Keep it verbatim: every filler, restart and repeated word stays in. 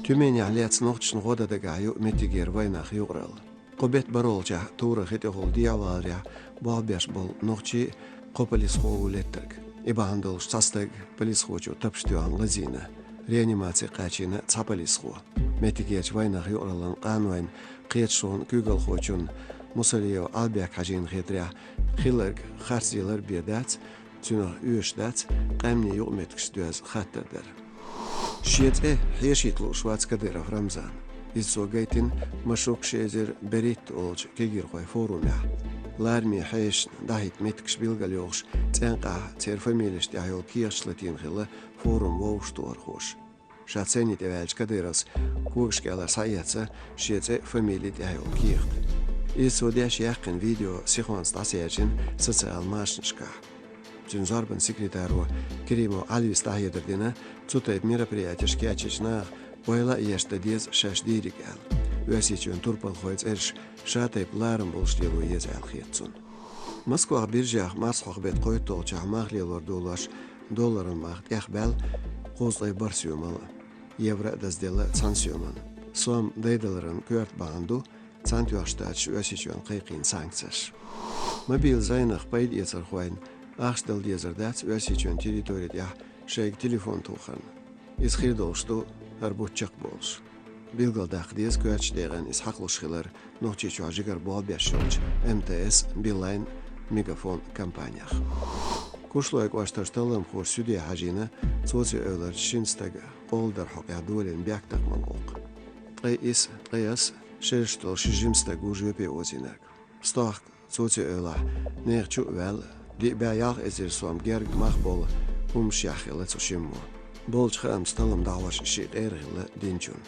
Тюменехь лаьцна нохчашна гӀо дан дагахь ю меттигера вайнах юкъаралла. Кху беттан бархӀолгӀачохь туран хи тӀехула дехьаваларехь болх беш болу нохчий кхо полисхо ву лаьттарг. И бахьана долуш цхьа стаг полисхочо тапаш тоьхна лазийна, реанимаци кхачийна цхьа полисхо. Меттигерчу вайнах юкъараллин къанойн кхеташонан куьйгалхочунна Мусалиев Ӏалбек-Хьаьжина хетарехь, хилларг харцделар бен дац, цуьнах оьшуш дац, къаьмнийн юкъаметтигашца доьзна хаттар дар. Шен цӀе хьешийта лууш вац Кадыров Рамзан. Иза цо гайтина Машук ши эзар берхӀитта олучу кегийрхойн форумехь. Лараме хьешашна дӀахӀитта меттигаш билгалйохуш, цӀенкъахь церан фамилеш тӀехь йолу кехаташ латийна хилла форуман вовшахтохархоша. Ша цӀенна тӀеваьлча, Кадыровс когашкӀелара схьаэцна шен цӀе а, фамили а тӀехь йолу кехат. Иза цо деш яьккхина видео сихонца дӀасаьржина социал машанашкахь. Цуьнан зорбанан секретаро Керимов Ӏалис дӀахьедар дина, цу тайпа мероприятеш кечйинчу наха ойла а еш дан деза шаьш дийриг аьлла. Оьрсийчоьнан турпалхойн цӀераш ша тайпа ларам болуш лело еза аьлла хета цунна. Москвахь биржехь марсхьокху беттан кхойтталгӀачохь мах лелор долош долларан мах тӀехбаьлла кхузткъе бархӀ соьмал, евро а дазделла цхьана соьмана. Сом дайдаларан коьрта бахьана ду Цхьаьнатоьхначу Штаташа Оьрсийчоьнна кхайкхийна санкцеш. Мобил зӀенах пайдаэцархойн ахча дала дезар дац Оьрсийчоьнан территори тӀехь шайга телефон тухарна. Иза хир долуш ду хӀара бутт чекхболуш. Билгалдаккха деза, коьртачу декъана иза хьакхалуш хилар Нохчийчохь жигара болх беш йолчу МТС, Билайн, Мегафон компанех. Кушлойн кӀоштарчу талламхоша суьде хьажийна Цоци-Эвларчу шина стага къола дар хьокъехь долийна бехктакхаман гӀуллакх. Ткъе исс, ткъе исс шераш долу ши жима стаг ву жоьпе озийнарг. Стохка Цоци-Эвлахь нехан чу а ваьлла, диъ бӀе ялх эзар сом герга мах болу хӀуманаш яхь хилла цу шиммо. Болчу хаамца, таллам дӀахьош шиъ къера хилла динчунна.